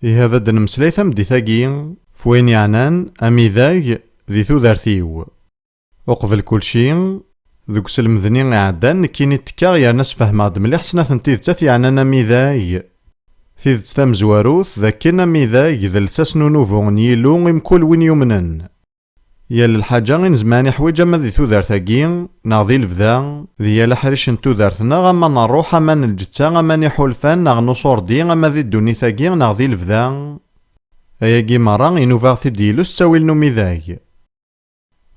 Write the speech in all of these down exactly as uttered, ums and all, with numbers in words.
Ihi ad d-nemmeslay tameddit-agi f wayen yeɛnan amidag di tudert-iw. Uqbel kulci, deg uselmed-nni iɛeddan nekkini ttekkaɣ yerna sfehmeɣ-d mliḥ snat n tidet at yeɛnan amidag. Tidet tamezwarut d akken amidag d lsas n unubu n Yillu i mkul win yumnen. Yal lḥaǧa i nezmer ad niḥwiǧ ama di tudert-agi neɣ di lebda, di yal aḥric n tudert-nneɣ, ama n ṛṛuḥ, ama n lǧetta, ama n iḥulfan neɣ n uṣurdi, ama di ddunit-agi neɣ di lebda, ayagi merra inuba ɣ-t-id-yellu s ttawil n umidag.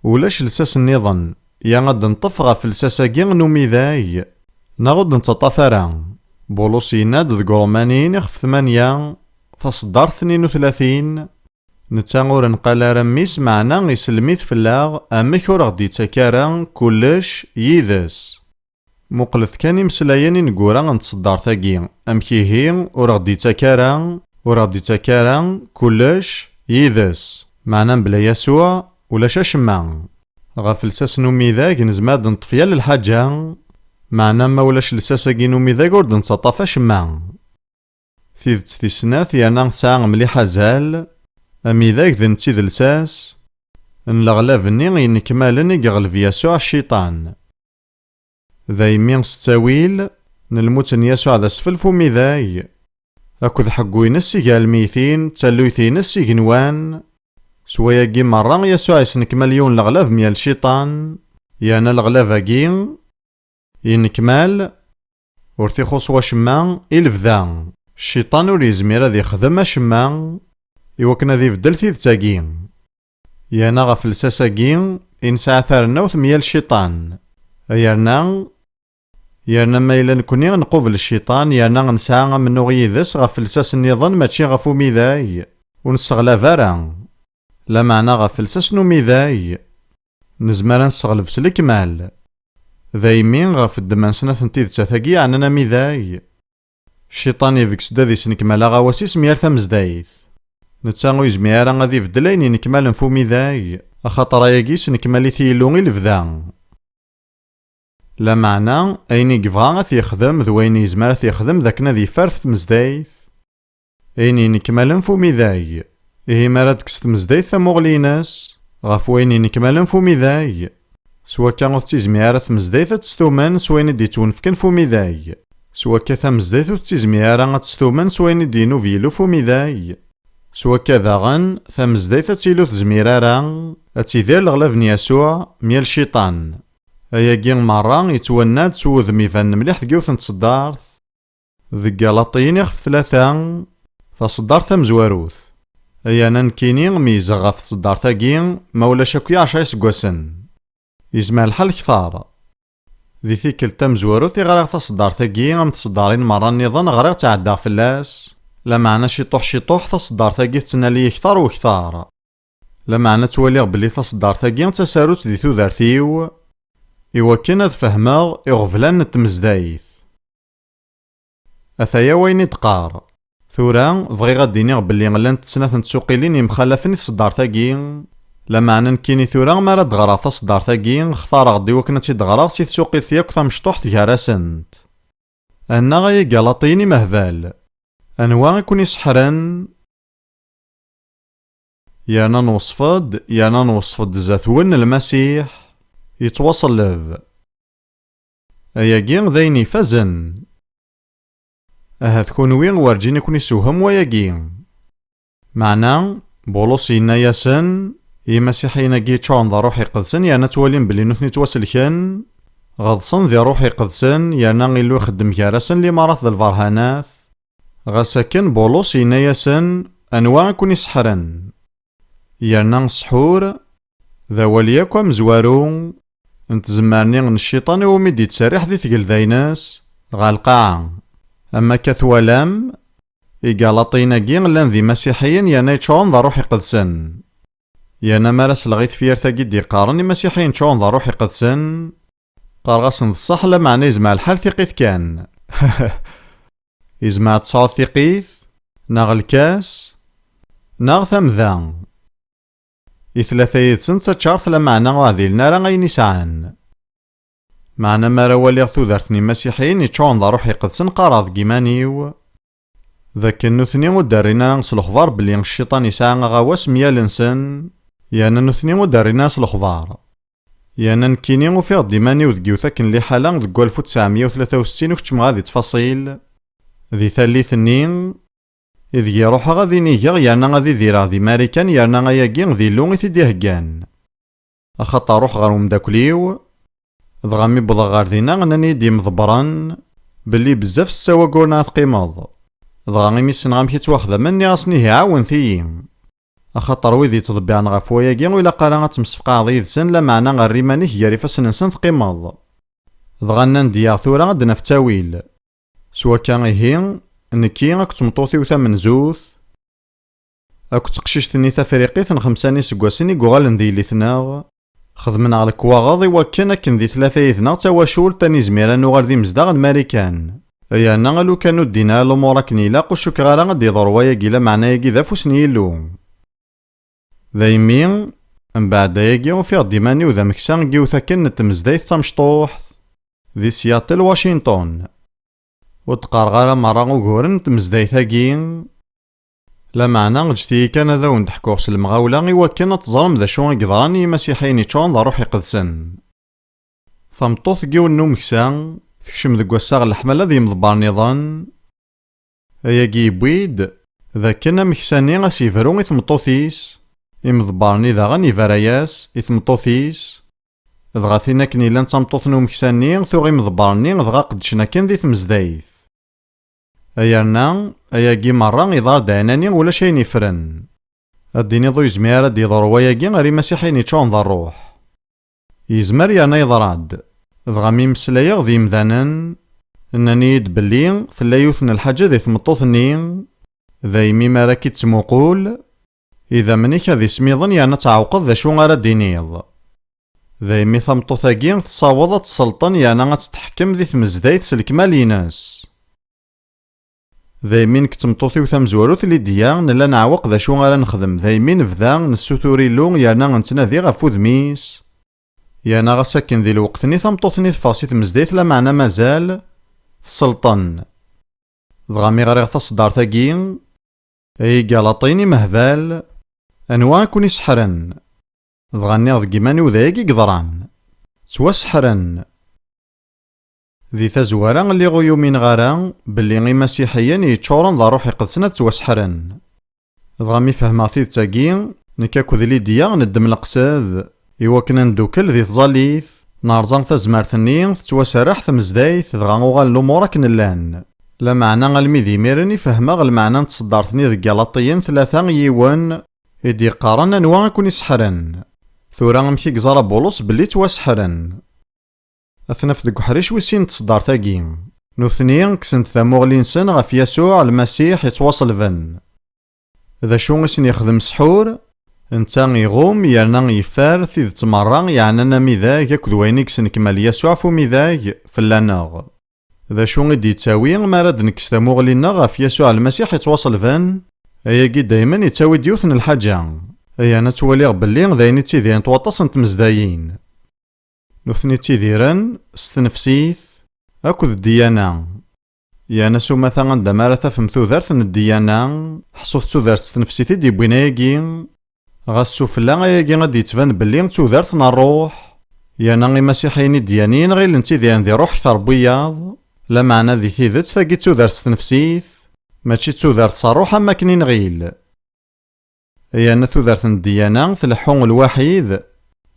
Ulac lsas nniḍen, ya ad d-neṭṭef ɣef lsas-agi n umidag, neɣ ur d-nettaṭṭaf ara. Bulus yenna-d deg Ṛumaniyen ixef tmanya, taṣeddart tnin u tlatin, netta ur nqal ara mmi-s, meɛna isellem-it fell-aɣ, amek ur ɣ-d-ittak ara kullec yid-s. Muqlet kan imeslayen ineggura n tṣeddart-agi, amek ihi ur ɣ-d-ittak ara, ur ɣ-d-ittak ara kullec yid-s, meɛna mebla Yasuɛ ulac acemma. Ɣef lsas n umidag nezmer ad neṭṭef yal lḥaǧa, meɛna ma ulac lsas-agi n umidag ur d-nettaṭṭaf acemma. Tidet tis snat yerna tesɛa mliḥ azal, amidag d netta i d lsas n leɣlab-nni yenekmalen i yeɣleb Yasuɛ Cciṭan. Daymi s ttawil n lmut n Yasuɛ d asfel f umidag, akked ḥeggu-ines i gar lmeytin d talluyt-ines s igenwan, s wayagi merra Yasuɛ yesnekmal yiwen leɣlab myal Cciṭan, yerna leɣlab-agi yenekmal, ur t-ixuṣṣ wacemma i lebda. Cciṭan ur yezmir ad ixdem acemma i wakken ad ibeddel tidet-agi. Yerna ɣef lsas-agi i nesɛa tarennawt myal Cciṭan. Yerna, yerna ma yella nekni nqubel Cciṭan, yerna nesɛa amennuɣ yid-s ɣef lsas nniḍen mačči ɣef umidag, ur nesseɣlab ara. Lameɛna ɣef lsas n umidag nezmer ad nesseɣleb s lekmal. Daymi ɣef ddemma n snat n tidet-agi yeɛnan amidag, Cciṭan ibges-d ad isnekmal aɣawas-is myal tamezdayt. Netta ur yezmir ara ad ibeddel ayen yenekmalen f umidag, axaṭer ayagi yesnekmal-it Yillu i lebda. Lameɛna, ayen i yebɣa ad t-yexdem d wayen yezmer ad t-yexdem d akken ad yeffer f tmezdayt. Ayen yenekmalen f umidag. Ihi mi ara d-tekkes tmezdayt tamuɣli-ines ɣef wayen yenekmalen f umidag, s wakka ur tettizmir ara tmezdayt ad testumen s wayen i d-yettwenfken f umidag. S wakka tamezdayt ur tettizmir ara ad testumen s wayen i d-yenub Yillu f umidag. S wakka daɣen, tamezdayt ad tili ur tezmir ara ad tidir leɣlab n Yasuɛ myal Cciṭan. Ayagi merra yettwanna-d s wudem ibanen mliḥ deg yiwet n tṣeddart, deg Galaṭiyen ixef tlata, taṣeddart tamezwarut. Ay-ana nekkini meyyzeɣ ɣef tṣeddart-agi, ma ulac akk ɛecra iseggasen. Yezmer lḥal kter. Di tikkelt tamezwarut i ɣriɣ taṣeddart-agi, am tṣeddarin merra nniḍen ɣriɣ ttɛeddaɣ fell-as, lameɛna ciṭuḥ ciṭuḥ taṣeddart-agi tettnal-iyi kter u kter. Lameɛna ttwaliɣ belli taṣeddart-agi d tasarut di tudert-iw, iwakken ad fehmeɣ iɣeblan n tmezdayt. Ataya wayen i d-qqar. Tura, bɣiɣ ad d-iniɣ belli llant snat n tsuqilin yemxalafen i tṣeddart-agi, lameɛna nekkini tura mi ara d-ɣreɣ taṣeddart-agi, xtareɣ-d iwakken ad tt-id-ɣreɣ si tsuqilt yakk tamecṭuḥt gar-asent. Annaɣ ay Igalaṭiyen imehbal, anwa i ken-iseḥren? Yerna nweṣṣef-d, yerna nweṣṣef-d zdat-wen Lmasiḥ, yettwaṣelleb. Ayagi d ayen ifazen. Ahat kunwi werǧin i ken-isewhem wayagi. Meɛna, Bulus yenna-yasen, imasiḥiyen-agi yeččuren d Ṛṛuḥ Iqedsen yerna ttwalin belli nutni ttwaselken, ɣeḍsen di Ṛṛuḥ Iqedsen yerna Illu ixeddem gar-asen limaṛat d lbeṛhanat. Ɣas akken, Bulus yenna-yasen, anwa i ken-iseḥren? Yerna ssḥur d awal yakk amezwaru n tzemmar-nni n cciṭan iwumi d-yettserriḥ di tgelda-ines ɣer lqaɛa. Am akka twalam, Igalaṭiyen-agi llan d imasiḥiyen yerna yeččuren d Ṛṛuḥ Iqedsen. Yerna mi ara sleɣ i tefyirt-agi d-iqqaren imasiḥiyen ččuren d Ṛṛuḥ Iqedsen, qqareɣ-asen d ṣṣeḥ, lameɛna yezmer lḥal tiqit kan. Yezmer ad tesɛuḍ tiqit, neɣ lkas, neɣ tamda. I tlata yid-sen d taččart, lameɛna ur ɛdilen ara ayen i sɛan. Meɛna mi ara waliɣ tudert n imasiḥiyen yeččuren d Ṛṛuḥ Iqedsen, qqareɣ deg iman-iw, d akken nutni ur d-rrin ara s lexbar belli cciṭan yesɛa aɣawas myal-nsen, yerna nutni ur d-rrin ara s lexbar. Yerna nekkini ufiɣ-d iman-iw deg yiwet akken liḥala deg walef u tesɛemya u tlata u settin, ur keččmeɣ ara di ttfaṣil. Di tallit-nni, ideg i ruḥeɣ ad inigeɣ yerna ad idireɣ di Marikan, yerna ayagi d Illu i t-id-iheggan. Axaṭer ruḥeɣ ɣer umeddakel-iw, dɣa mi wwḍeɣ ɣer dinna, nnan-iyi-d yimḍebbren belli bezzaf s ttawagguren ad teqqimeḍ. Dɣa imi ssneɣ amek i ttwaxdamen, nniɣ-asen ihi ɛawnet-iyi. Axaṭer wid yettḍebbiren ɣef wayagi ur ilaq ara ad temsefqaɛeḍ yid-sen, lameɛna err iman-ik gar ifassen-nsen teqqimeḍ. Dɣa nnan-d yaɣ tura ad d-naf ttawil. S wakka ihi, nekki akked tmeṭṭut-iw tamenzut, akked teqcict-nni tafriqit n xemsa n yiseggasen i yuɣalen d yelli-tneɣ, xedmen-aɣ lekwaɣeḍ i wakken akken di tlata yid-neɣ d tawacult ad nizmir ad nuɣal d imezdaɣ n Marikan. Yerna alukan ur ddin ara lumuṛ akken ilaq, ur cukkeɣ ara ad d-iḍer wayagi, lameɛna-agi d afus n Yillu. Daymi, mbeɛd ayagi ufiɣ-d iman-iw d ameksa n yiwet akken n tmezdayt tamecṭuḥt di Seattle, Washington. Ur d-qqareɣ ara merra uguren n tmezdayt-agi, lameɛna ǧǧet-iyi kan ad awen-d-ḥkuɣ s lemɣawla i wakken ad teẓrem d acu i yeḍran i yimasiḥiyen yeččuren d ṛṛuḥ iqedsen. Tameṭṭut n yiwen n umeksa tekcem deg wassaɣ n leḥmala d yimḍebbren-nniḍen. Ayagi yewwi-d d akken ameksa-nni ad s-yebru i tmeṭṭut-is, imḍebber-nni daɣen yebra-yas i tmeṭṭut-is, dɣa tin akken yellan d tameṭṭut n umeksa-nni tuɣ imḍebber-nni dɣa qeddcen akken di tmezdayt. Yerna ayagi merra iḍar-d ɛinani, ulac ayen yeffren. Ad d-tiniḍ ur yezmir ara ad d-yeḍru wayagi ar imasiḥiyen yeččuren d ṛṛuḥ. Yezmer yerna yeḍra-d. Dɣa mi mmeslayeɣ d yimdanen, nnan-iyi-d belli tella yiwet n lḥaǧa di tmeṭṭut-nni, daymi mi ara k-id-tmuqul, idammen-ik ad ismiḍen yerna ad tɛewqeḍ d acu ara d-tiniḍ. Daymi tameṭṭut-agi tessaweḍ ad tselṭen yerna ad tetḥekkem di tmezdayt s lekmal-ines. Daymi nekk d tmeṭṭut-iw tamezwarut Lidya nella neɛweq d acu ara nexdem, daymi nebda nessutur Illu yerna nettnadi ɣef wudem-is. Yerna ɣas akken di lweqt-nni tameṭṭut-nni teffeɣ si tmezdayt, lameɛna mazal tselṭen. Dɣa mi ɣriɣ taṣeddart-agi, ay Igalaṭiyen imehbal, anwa i ken-iseḥren? Dɣa nniɣ deg iman-iw d ayagi i yeḍran. Ttwaseḥren. Di tazwara, lliɣ ur yumineɣ ara belli imasiḥiyen yeččuren d ṛṛuḥ iqedsen ad ttwaseḥren. Dɣa mi fehmeɣ tidet-agi, nekk akked Lidya neddem leqsed i wakken ad neddukel di tẓallit, nerẓa tazmert-nni tettwaserreḥ tmezdayt, dɣa uɣalen lumuṛ akken llan. Lameɛna almi d imiren i fehmeɣ lmeɛna n tṣeddart-nni deg Galaṭiyen tlata yiwen i d-yeqqaren anwa i ken-iseḥren. Tura amek i yeẓra Bulus belli ttwaseḥren? Ad t-naf deg uḥric wis sin n tṣeddart-agi. Nutni kksen-d tamuɣli-nsen ɣef Yasuɛ Lmasiḥ yettwaṣelben. D acu i sen-yexdem ssḥur? Netta iɣum yerna yeffer tidet merra yeɛnan amidag akked wayen i yesnekmal Yasuɛ ɣef umidag fell-aneɣ. D acu i d-yettawi mi ara d-nekkes tamuɣli-nneɣ ɣef Yasuɛ Lmasiḥ yettwaṣelben? Ayagi daymen yettawi-d yiwet n lḥaǧa. Ayen ad twaliɣ belli d ayen i ttidirent waṭas n tmezdayin. Nutni ttidiren s tnefsit akked ddiyana. Yerna s umata anda mi ara tafem tudert n ddiyana, ḥṣut tudert s tnefsit i d-yewwin ayagi. Ɣas sufella ayagi ad d-yettban belli d tudert n ṛṛuḥ, yerna imasiḥiyen idyaniyen ɣilen ttidiren di ṛṛuḥ kter n wiyaḍ, lameɛna di tidet tagi d tudert s tnefsit, mačči d tudert s ṛṛuḥ am wakken i nɣil. Yerna tudert n ddiyana tleḥḥu lwaḥid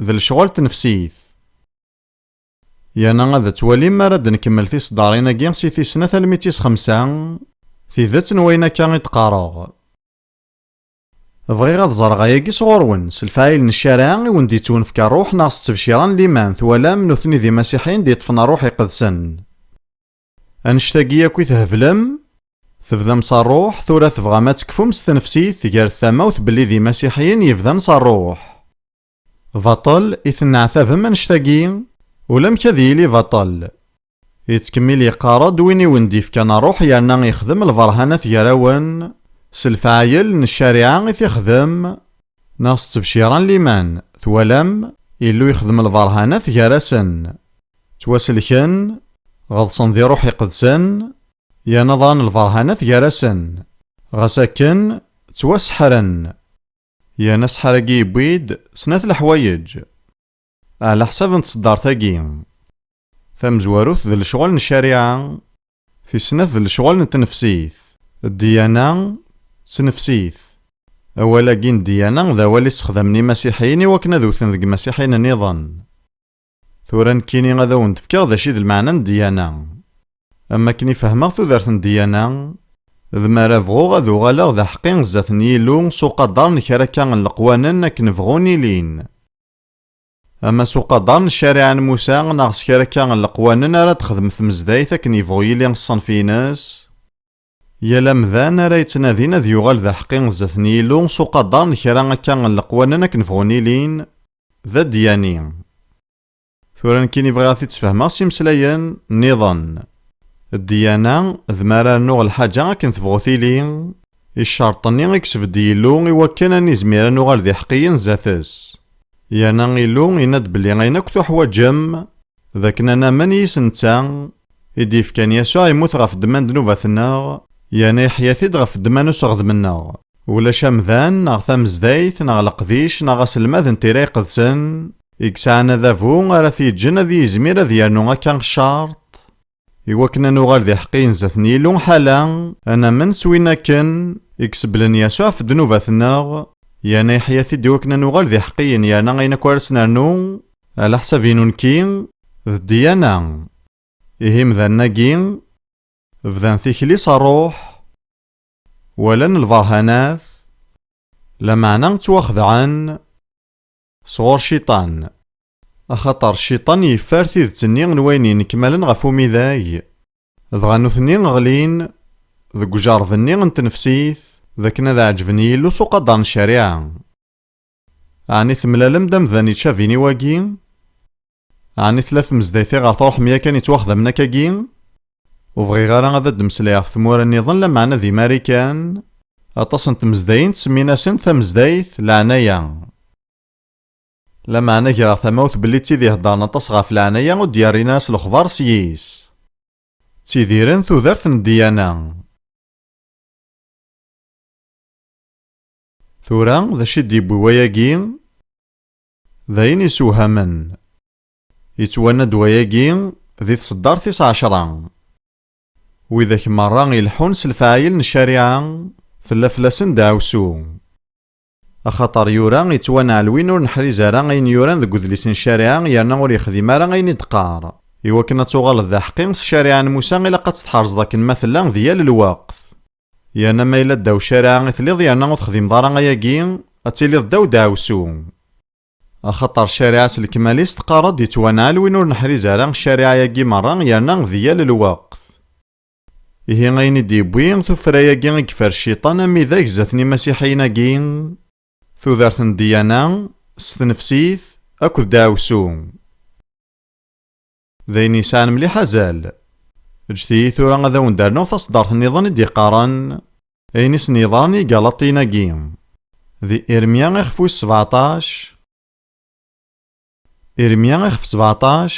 d lecɣal n tnefsit. Yerna ad twalim mi ara d-nkemmel tiseddarin-agi si tis snat almi d tis xemsa, tidet n wayen akka i d-qqareɣ. Bɣiɣ ad ẓreɣ ayagi sɣur-wen, s lefɛayel n ccariɛa i wen-d-yettwenefka ṛṛuḥ neɣ s ttebcira n liman, twalam, nutni d imasiḥiyen d-yeṭṭfen ṛṛuḥ iqedsen. Annect-agi akk i theblem, tebdam s ṛṛuḥ, tura tebɣam ad tekfum s tnefsit, gret tamawt belli d imasiḥiyen yebdan s ṛṛuḥ. Baṭel i tenneɛtabem annect-agi? Ulamek ad yili baṭel. Yettkemmil yeqqar-d win i wen-d-yefkan ṛṛuḥ yerna yexdem lberhanat gar-awen, s lefɛayel n ccariɛa i t-ixdem, neɣ s ttebcira n liman, twalam, Illu yexdem lberhanat gar-asen. Ttwaselken, ɣeḍsen di ṛṛuḥ iqedsen, yerna ḍan lberhanat gar-asen. Ɣas akken, ttwaseḥren. Yerna aseḥḥer-agi yewwi-d snat leḥwayeǧ, ɛla ḥsab n tṣeddart-agi. Tamezwarut d lecɣal n ccariɛa, tis snat d lecɣal n tnefsit. Ddiyana d tnefsit. Awal-agi n ddiyana d awal i ssexdamen imasiḥiyen i wakken ad wten deg imasiḥiyen nniḍen. Tura nekkini ad awen-d-fkeɣ d acu i d lmeɛna n ddiyana. Am wakken i fehmeɣ tudert n ddiyana, d mi ara bɣuɣ ad uɣaleɣ d aḥeqqi zdat n Yillu s uqadar n kra akka n leqwanen akken bɣun ilin. Ama s uqadar n ccariɛa n Musa neɣ s kra akka n leqwanen ara d-texdem tmezdayt akken yebɣu yili ṣṣenf-ines, yal amdan ara yettnadin ad yuɣal d aḥeqqi zdat n Yillu s uqadar n kra akka n leqwanen akken bɣun ilin, d adyani. Tura nekkini bɣiɣ ad t-id-sfehmeɣ s imeslayen nniḍen. Ddiyana, d mi ara rnuɣ lḥaǧa akken tebɣu tili, i ccerṭ-nni i yesbedd Yillu i wakken ad nizmir ad nuɣal d iḥeqqiyen zdat-s. Yerna Illu yenna-d belli ayen akk tuḥwaǧem, d akken ad namen yis netta, i d-yefkan Yasuɛ yemmut ɣef ddemma n ddnubat-nneɣ, yerna yeḥya-t-id ɣef ddemma n useɣdem-nneɣ. Ulac amdan, neɣ tamezdayt, neɣ leqdic, neɣ aselmad n tira iqedsen, i yesɛan adabu ara t-yeǧǧen ad yizmir ad yernu akka ccerṭ, i wakken ad nuɣal d iḥeqqiyen zdat n Yillu ḥala, ad namen s win akken, i isebblen Yasuɛ ɣef ddnubat-nneɣ, yerna yeḥya-t-id i wakken ad nuɣal d iḥeqqiyen yerna ayen akk ara s-nernu, ɛla ḥsab-inu nekki, d ddiyana. Ihi imdanen-agi, bdan tikli s ṛṛuḥ, walan lberhanat, lameɛna ttwaxedɛen sɣur Cciṭan. Axaṭer Cciṭan yeffer tidet-nni n wayen yennekmalen ɣef umidag, dɣa nutni ɣlin deg ujerreb-nni n tnefsit d akken ad ɛeǧben i Yillu s uqadar n ccariɛa. Ɛni temlalem-d amdan ittcabin i wagi? Ɛni tella tmezdayt i ɣer truḥem yakan yettwaxdamen akkagi? Ur bɣiɣ ara ad d-mmeslayeɣ ɣef tmura nniḍen, lameɛna di Marikan, aṭas n tmezdayin ttsemmin-asent tamezdayt leɛnaya. Lameɛna greɣ tamawt belli d tid iheddren aṭas ɣef leɛnaya ur d-yerrin ara s lexbar s yis. Ttidiren tudert n ddiyana. Tura, d acu i d-yewwi wayagi? D ayen isewhamen. Yettwanna-d wayagi di tseddart tis ɛecra. Widak merra ileḥḥun s lefɛayel n ccariɛa, tella fell-asen ddeɛwessu. Axaṭer yura, yettwanɛel win ur neḥriz ara ayen yuran deg udlis n ccariɛa, yerna ur yexdim ara ayen i d-qqar. Iwakken ad tuɣaleḍ d aḥeqqi s ccariɛa n Musa, ilaq ad tt-tḥerzeḍ akken ma tella di yal lweqt. Yerna ma yella ddaw ccariɛa i telliḍ yerna ur texdimeḍ ara ayagi, ad tiliḍ ddaw ddeɛwessu. Axaṭer ccariɛa s lekmal-is teqqar-d yettwanɛel win ur neḥriz ara ccariɛa-agi merra yerna di yal lweqt. Ihi ayen i d-yewwi tuffra-agi i yeffer Cciṭan amidag zdat n imasiḥiyen-agi, tudert n ddiyana, s tnefsit, akked ddeɛwessu. D ayen yesɛan mliḥ azal. Ǧǧet-iyi tura ad awen-d-rnuɣ taṣeddart nniḍen i d-yeqqaren ayen i sen-yeḍran i Igalaṭiyen-agi. Di Irmya ixef wis sebɛeṭṭac. Irmya ixef sebɛeṭṭac,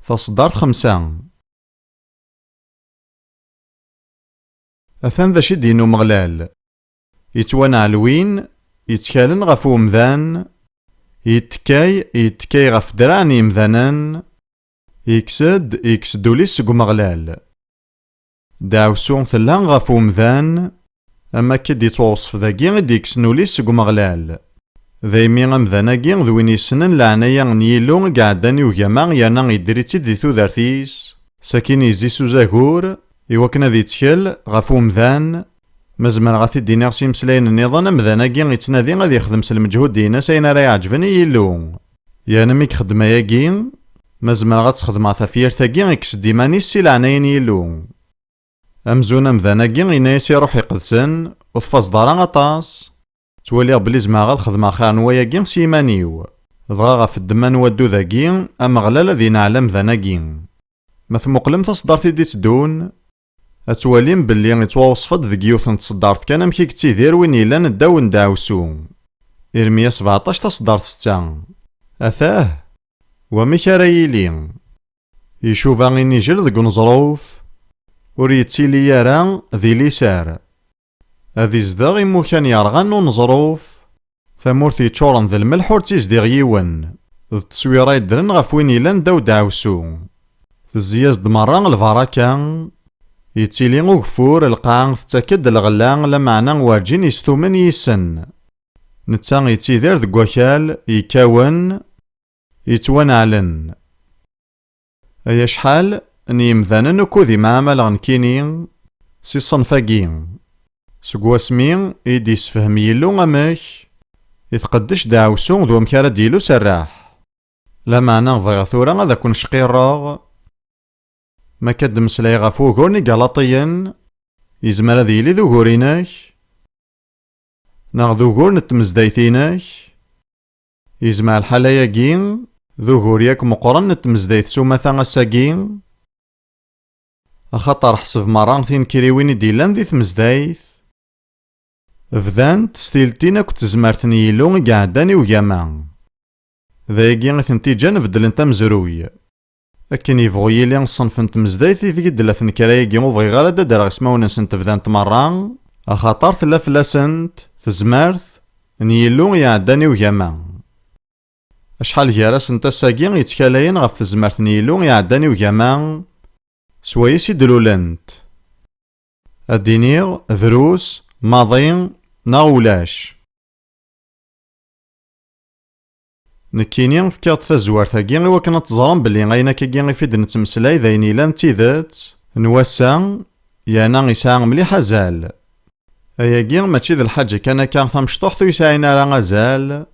taṣeddart xemsa. Atan d acu i d-yenna Umeɣlal. Yettwanɛel win yettkalen ɣef umdan, yettkay, yettkay ɣef draɛ n yemdanen, yekkes-d, yekkes-d ul-is seg Umeɣlal. Ddeɛwessu tella ɣef umdan, am akka i d-yettwawṣef dagi i d-yekksen ul-is seg Umeɣlal. Daymi amdan-agi d win yessnen leɛnaya n Yillu i iɛeddan i ugama yerna yedder-itt-id di tudert-is, sakin yezzi s uzagur, iwakken ad yettkel ɣef umdan. Ma zemreɣ ad t-id-iniɣ s imeslayen nniḍen, amdan-agi yettnadi ad yexdem s lmeǧhud-ines ayen ara iɛeǧben i Yillu. Yerna mi ixeddem ayagi, ma zemreɣ ad t-xedmeɣ tafyirt-agi, ikkes-d iman-is si leɛnaya n Yillu. Amzun amdan-agi yenna-yas i Ṛṛuḥ Iqedsen, ur tfazeḍ ara aṭas. Ttwaliɣ belli zemreɣ ad xedmeɣ xir n wayagi s yiman-iw. Dɣa ɣef ddemma n waddud-agi, Ameɣlal ad ineɛl amdan-agi. Ma tmuqlem taṣeddart i d-itteddun, ad twalim belli ittwawṣef-d deg yiwet n tṣeddart kan amek i yettidir win yellan ddaw n ddeɛwessu. Irmya sebɛeṭṭac taṣeddart setta. Atah! Wamek ara yili? Icuba inijel deg uneẓruf, ur yettili ara di liser. Ad izdeɣ imukan yerɣan n uneẓruf, tamurt yeččuren d lmelḥ ur tt-izdiɣ yiwen, d tteswira yeddren ɣef win yellan ddaw deɛwessu. Tezzi-yas-d merra lbaraka, yettili ugeffur, lqaɛa tettak-d lɣella, lameɛna werǧin yestumen yis-sen. Netta yettidir deg wakal yekkawen, yettwaneɛlen. Ay acḥal n yemdanen ukud imɛamaleɣ nekkini si ṣṣenf-agi, seg wasmi i d-yessefhem Yillu amek i tqeddec deɛwessu d wamek ara d-yili userreḥ. Lameɛna bɣiɣ tura ad ken-cqirreɣ. Ma akka d-mmeslayeɣ ɣef wugur n Igalaṭiyen, yezmer ad yili d ugur-inek, neɣ d ugur n tmezdayt-inek. Yezmer lḥal ayagi d ugur yak meqqren n tmezdayt s umata ass-agi, axaṭer ḥseb merra tinekkriwin i d-yellan di tmezdayt bdant s tiltin akked tezmert n Yillu i iɛeddan i ugama. D ayagi i tent-iǧǧan beddlent amezruy. Akken yebɣu yili, ṣṣenf n tmezdayt ideg i d-tella tnekra-agi, ur bɣiɣ ara ad d-rreɣ ismawen-nsent, bdant merra, axaṭer tella fell-asent tezmert n Yillu iɛeddan i ugama. Acḥal gar-asent ass-agi yettkalayen ɣef tezmert n Yillu iɛeddan i ugama, swayes i d-lulent. Ad d-iniɣ drus, maḍi, neɣ ulac. Nekkini fkiɣ-d tazwart-agi i wakken ad teẓrem belli ayen akkagi ifi d-nettmeslay d ayen yellan d tidet n wass-a, yerna yesɛa mliḥ azal. Ayagi mačči d lḥaǧa kan akka tamecṭuḥt ur yesɛin ara azal,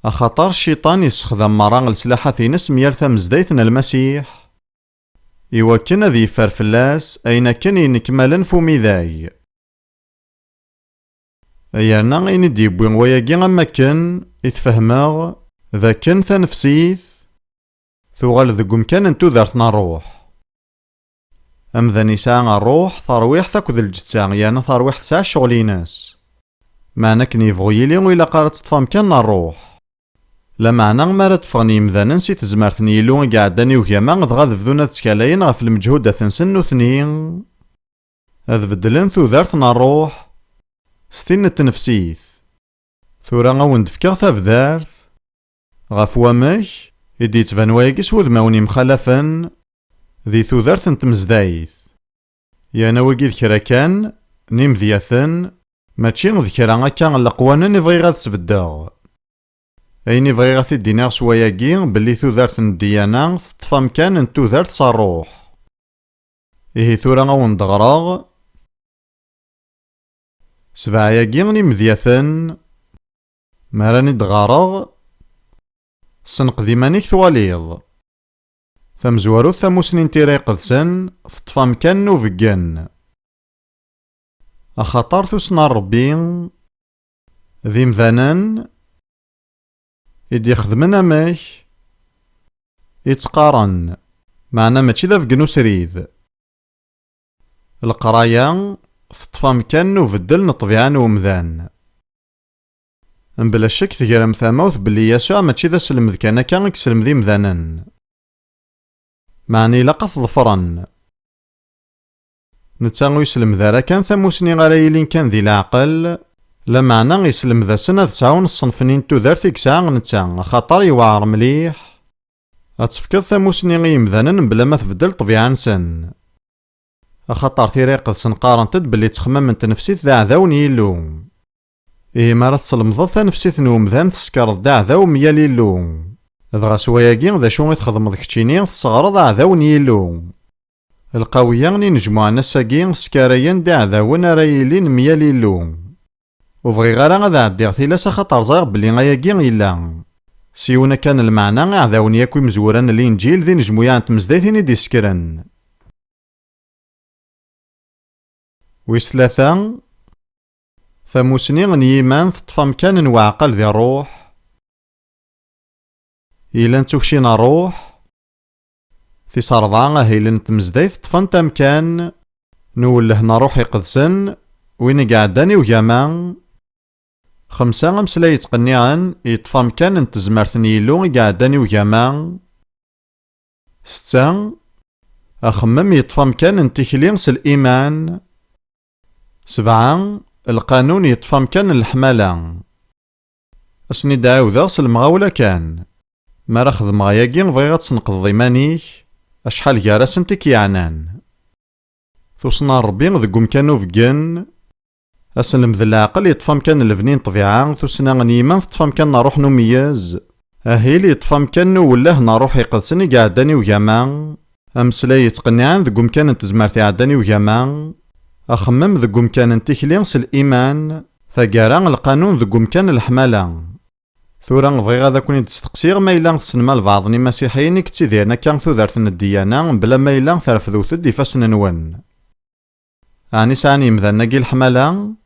axaṭer cciṭan yessexdam merra leslaḥat-ines myal tamezdayt n Lmasiḥ, iwakken ad yeffer fell-as ayen akken yenekmalen f umidag. Yerna ayen i d-yewwi wayagi am wakken i t-fehmeɣ, d akken tanefsit tuɣal deg umkan n tudert n ṛṛuḥ. Amdan yesɛa ṛṛuḥ, tarwiḥt akked lǧetta, yerna tarwiḥt tesɛa ccɣel-ines. Meɛna akken yebɣu yili, ur ilaq ara ad teṭṭef amkan n ṛṛuḥ. Lameɛna mi ara d-ffɣen yemdanen si tezmert n Yillu i iɛeddan i ugama, dɣa ad bdun ad ttkalayen ɣef lmeǧhudat-nsen nutni, ad beddlen tudert n ṛṛuḥ s tin n tnefsit. Tura a wen-d-fkeɣ tabdart ɣef wamek i d-yettban wayagi s wudmawen yemxalafen di tudert n tmezdayt. Yerna wagi d kra kan n imedyaten, mačči d kra akka n leqwanen i bɣiɣ ad sbeddeɣ. Ayen i bɣiɣ ad t-id-iniɣ s wayagi, belli tudert n ddyana teṭṭef amkan n tudert s ṛṛuḥ. Ihi tura a wen-d-ɣreɣ sebɛa-agi n imedyaten. Mi ara n-id-ɣareɣ, senqed iman-ik twaliḍ. Tamezwarut, tamusni n Tira Iqedsen teṭṭef amkan n ubeggen. Axaṭer tussna n Ṛebbi d imdanen i d-ixedmen amek i tt-qqaren, meɛna mačči d abeggen usrid. Leqraya teṭṭef amkan n ubeddel n ṭṭbiɛa n umdan. Mebla ccek tegrem tamawt belli Yasuɛ mačči d aselmed kan akka i yesselmed imdanen. Meɛna ilaq ad t-ḍefren. Netta ur yesselmed ara kan tamusni ara yilin kan di leɛqel, lameɛna yesselmed-asen ad sɛun ṣṣenf-nni n tudert i yesɛa netta, axaṭer yewɛer mliḥ ad tefkeḍ tamusni i yemdanen mebla ma tbeddel ṭṭbiɛa-nsen. Axaṭer Tira Iqedsen qqarent-d belli ttexmam n tnefsit d aɛdaw n Yillu. Ihi mi ara teslemdeḍ tanefsit n umdan, teskreḍ-d aɛdaw myal Illu. Dɣa s wayagi, d acu i txedmeḍ keččini? Tesseɣreḍ aɛdaw n Yillu. Lqawiya n inejmuɛen ass-agi skarayen-d iɛdawen ara yilin myal Illu. Ur bɣiɣ ara ad ɛeddiɣ tilas axaṭer ẓriɣ belli ayagi yella. S yiwen akka n lmeɛna, iɛdawen yakk imezwura n Linǧil d inejmuyaɛ n tmezdayt i d-isekkren. Wis tlata, tamusni n yiman teṭṭef amkan n uɛqel di ṛṛuḥ. Yellan d tukci n ṛṛuḥ. Tis ṛebɛa, ahil n tmezdayt ṭṭfent amkan n uwelleh n ṛṛuḥ iqedsen, win i iɛeddan i ugama. Xemsa, ameslay yettqenniɛen yeṭṭef amkan n tezmert n Yillu i iɛeddan i ugama. Setta, Axemmem yeṭṭef amkan n tikli s liman. Sebɛa, lqanun yeṭṭef amkan n leḥmala. Ad sen-id-ɛiwdeɣ s lemɣawla kan. Mi ara xedmeɣ ayagi, bɣiɣ ad tesneqdeḍ iman-ik, acḥal gar-asent i k-yeɛnan. Tussna n Ṛebbi deg umkan ubeggen. Aselmed n leɛqel yeṭṭef amkan n lebni n ṭṭbiɛa, tussna n yiman teṭṭef amkan n ṛṛuḥ n umeyyez, ahil yeṭṭef amkan n uwelleh n ṛṛuḥ iqedsen i iɛeddan i ugama, ameslay yettqenniɛen deg umkan n tezmert iɛeddan i ugama, axemmem deg umkan n tikli s liman, taggara lqanun deg umkan n leḥmala. Tura bɣiɣ ad ken-id-steqsiɣ ma yella tessnem albaɛḍ n imasiḥiyen i yettidiren akka tudert n ddiyana, mebla ma yella terfdewt-d ifassen-nwen. Ɛni sɛan yemdanen-agi leḥmala?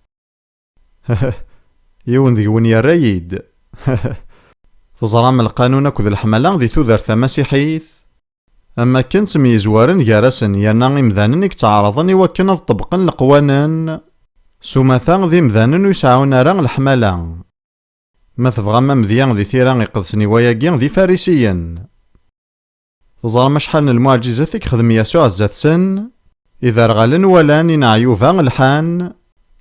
Yiwen deg-wen yerra-yi-d. Teẓram lqanun akked leḥmala di tudert tamasiḥit? Am akken ttemyezwaren gar-asen, yerna imdanen i yettɛaraḍen i wakken ad ṭebbqen leqwanen, s umata d imdanen ur sɛun ara leḥmala. Ma tebɣam amedya di tira iqedsen i wayagi, d ifarisiyen. Teẓram acḥal n lmuɛǧizat i yexdem Yasuɛ zdat-sen? Iderɣalen walan, ineɛyuba lḥan.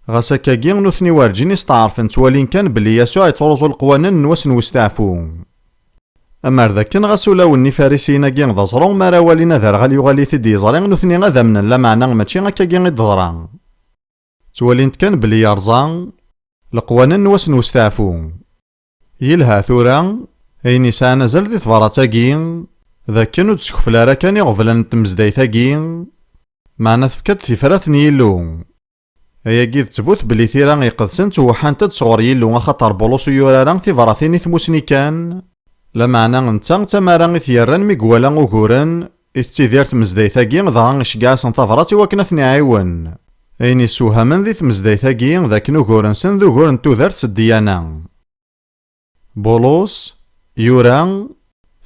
Ɣas akkagi, nutni werǧin i steɛṛfen, ttwalin kan belli Yasuɛ yettruẓu leqwanen n wass n westeɛfu. Amer d akken, ɣas ulawen n ifarisiyen-agi d aẓru, mi ara walin aderɣal yuɣal-it-id yeẓri, nutni ad amnen, lameɛna mačči akkagi i d-teḍra. Ttwalin-t kan belli yerẓa leqwanen n wass n westeɛfu. Yelha tura, ayen yesɛan azal di tebrat-agi, d akken ur d-teskefla ara kan iɣeblan n tmezdayt-agi, meɛna tefka-d tifrat n Yillu. Ayagi d ttbut belli tira iqedsen ttweḥḥant-d sɣur Yillu, axaṭer Bulus ur yura ara tibratin i tmusni kan, lameɛna netta d tamara i t-yerran mi iwala uguren i tettidir tmezdayt-agi, dɣa iceggeɛ-asen tabrat i wakken ad ten-iɛiwen. Ayen yessewhamen di tmezdayt-agi d akken ugur-nsen d ugur n tudert s ddiyana. Bulus, yura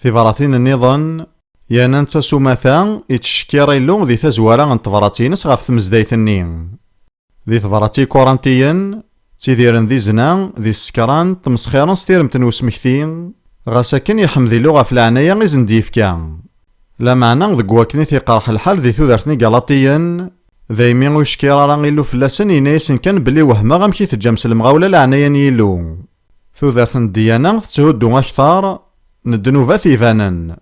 tibratin nniḍen, yerna netta s umata, yettcekkir Illu di tazwara n tebrat-ines ɣef tmezdayt-nni. Di tebrat i Ikurantiyen, ttidiren di zzna, di ssekran, ttmesxiren s tiremt n usmekti, ɣas akken yeḥmed Illu ɣef leɛnaya i sen-d-yefka. Lameɛna deg wakken i t-iqerḥ lḥal di tudert n Igalatiyen, daymi ur yeckir ara Illu fell-asen, yenna-yasen kan belli wehmeɣ amek i teǧǧam s lemɣawla leɛnaya n Yillu. Tudert n ddiyana tetthuddu akteṛ n ddnubat ibanen.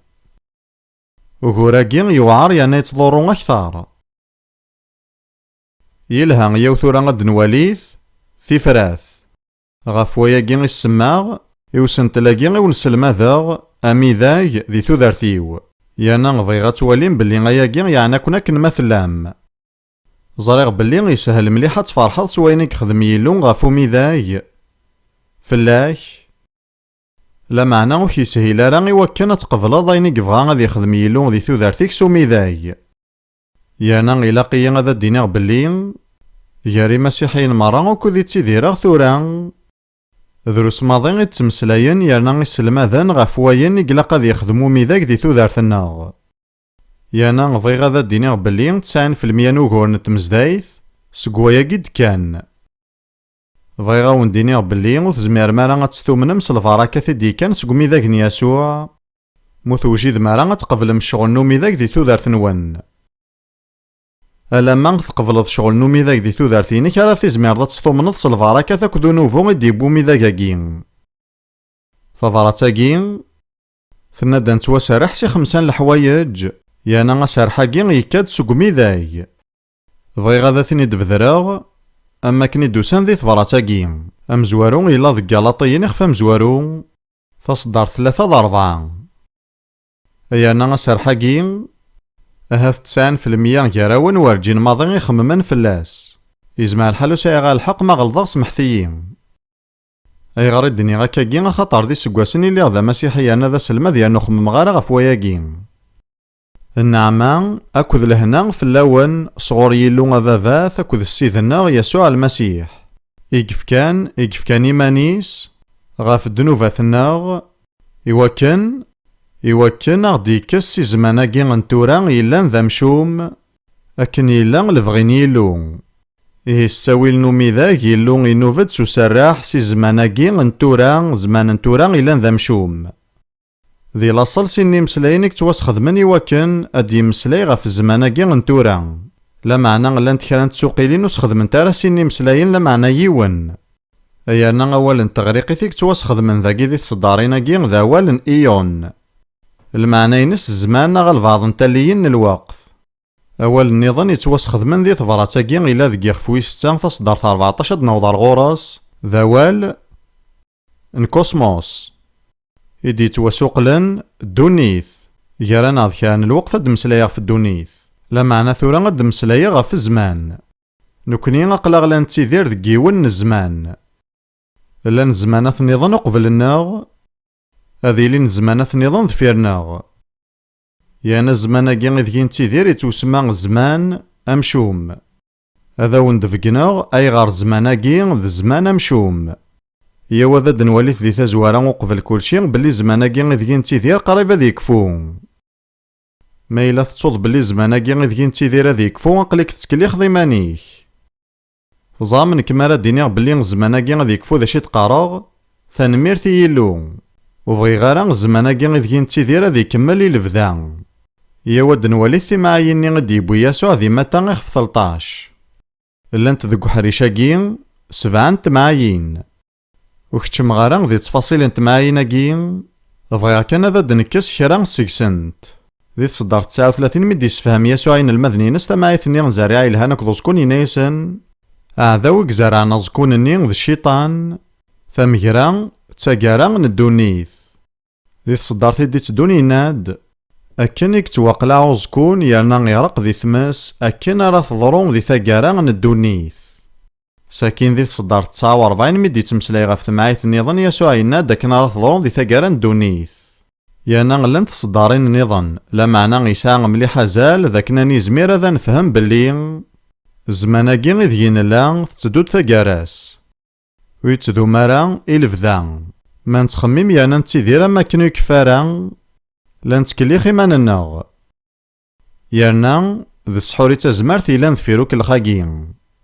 Ugur-agi yewɛer yerna yettḍurru akteṛ. Yelha, yaw tura ad d-nwalit tifrat. Ɣef wayagi i s-semmaɣ i usentel-agi i wen-sselmadeɣ amidag di tudert-iw. Yerna bɣiɣ ad twalim belli ayagi yeɛna-ken akken ma tellam. Ẓriɣ belli yeshel mliḥ ad tferḥeḍ s wayen i yexdem Yillu ɣef umidag fell-ak. Lameɛna ur k-yeshil ara i wakken ad tqebleḍ ayen i yebɣa ad yexdem Yillu di tudert-ik s umidag. Yerna ilaq-iyi ad d-iniɣ belli gar imasiḥiyen merra ukud i ttidireɣ tura, drus maḍi i d-ttmeslayen yerna i sselmaden ɣef wayen i ilaq ad yexdem umidag di tudert-nneɣ. Yerna bɣiɣ ad d-iniɣ belli tesɛin f lemya n ugur n tmezdayt seg wayagi d-kkan. Bɣiɣ ad wen-d-iniɣ belli ur tezmirem ara ad testumnem s lbarakat i d-yekkan seg umidag n Yasuɛ, ma ur tewjidem ara ad tqeblem ccɣel n umidag di tudert-nwen. Alamma tqebleḍ ccɣel n umidag di tudert-inek ara tizmireḍ ad testumneḍ s lbarakat akked unubu i d-yewwi umidag-agi. Tabrat-agi tenna-d ad nettwaserreḥ si xemsa n leḥwayeǧ, yerna aserreḥ-agi yekka-d seg umidag. Bɣiɣ ad ten-id-bedreɣ am wakken i d-usan di tebrat-agi. Amezwaru yella deg Galatiyen ixef amezwaru, taṣeddart tlata d ṛebɛa. Yerna aserreḥ-agi, ahat tesɛin f lemya gar-awen werǧin maḍi i xemmen fell-as. Yezmer lḥal ur sɛiɣ ara lḥeqq, ma ɣelḍeɣ, semḥet-iyi. Ayɣer i d-nniɣ akkagi? Axaṭer d iseggasen i lliɣ d amasiḥi yerna d aselmad yerna ur xemmemeɣ ara ɣef wayagi. Nneɛma akked lehna fell-awen sɣur Yillu Ababat akked Ssid-nneɣ Yasuɛ Lmasiḥ, i yefkan, i yefkan iman-is ɣef ddnubat-nneɣ, iwakken, iwakken a ɣ-d-yekkes si zzman-agi n tura yellan d amcum, akken yella lebɣi n Yillu. Ihi s ttawil n umidag, Yillu inub-d s userreḥ si zzman-agi n tura, zzman n tura yellan d amcum. Di laṣel, sin n yimeslayen i yettwasxedmen i wakken ad d-yemmeslay ɣef zzman-agi n tura. Lameɛna llant kra n tsuqilin ur sxedment ara sin n yimeslayen, lameɛna yiwen. Yerna awal n teɣriqit i yettwasxedmen dagi di tseddarin-agi d awal n ion. Lmeɛna-ines zzman neɣ albaɛḍ n talliyin n lweqt. Awal nniḍen yettwasxedmen di tebrat-agi ila deg yixef wis setta, taṣeddart rbeɛṭac, ad d-naweḍ ar ɣur-s, d awal n kosmos, i d-yettwasuqlen ddunit. Gar-aneɣ d kra n lweqt ad d-meslayeɣ ɣef ddunit, lameɛna tura ad d-meslayeɣ ɣef zzman. Nekni aql-aɣ la nettidir deg yiwen n zzman. Llan zzmanat nniḍen uqbel-nneɣ, ad ilin zzmanat nniḍen deffir-nneɣ. Yerna zzman-agi ideg i nettidir yettwasemma zzman amcum. Ad awen-d-beggneɣ ayɣer zzman-agi d zzman amcum. Yyaw ad d-nwalit di tazwara uqbel kulci belli zzman-agi ideg i nettidir qrib ad yekfu. Ma yella tettuḍ belli zzman-agi ideg i nettidir ad yekfu, aql-ik tettkellixeḍ iman-ik. Teẓram, nekk mi ara d-iniɣ belli zzman-agi ad yekfu, d acu i d-qqareɣ? Tanemmirt i Yillu. Ur bɣiɣ ara zzman-agi ideg i nettidir ad ikemmel i lebda. Yyaw ad d-nwalit timɛayin-nni i d-yewwi Yasuɛ di Mata ixef telṭac. Llant deg uḥric-agi sebɛa n temɛayin. Ur keččmeɣ ara di ttfaṣil n temɛayin-agi, bɣiɣ kan ad d-nekkes kra seg-sent. Di tseddart tesɛa u tlatin, mi d-yessefham Yasuɛ inelmaden-ines tamɛayt-nni n zerriɛa yelhan akked uẓekkun, yenna-yasen: Aɛdaw i izerrɛen aẓekkun-nni d Cciṭan, tamegra d taggara n ddunit. Di tseddart i d-itteddun yenna-d: Akken i yettwaqlaɛ uẓekkun yerna ireqq di tmes, akken ara teḍru di taggara n ddunit. Sakin di tseddart tesɛa u rebɛin, mi d-yettmeslay ɣef temɛayt nniḍen, Yasuɛ yenna-d akken ara teḍru di taggara n ddunit. Yerna llant tseddarin nniḍen, lameɛna yesɛa mliḥ azal d akken ad nizmir ad nefhem belli zzman-agi ideg i nella tetteddu-d taggara-s. Ur yettdum ara i lebda. Ma nettxemmim yerna nettidir am wakken ur ikeffi ara, la nettkellix iman-nneɣ. Yerna d ssḥur i d tazmert yellan deffir ukellex-agi.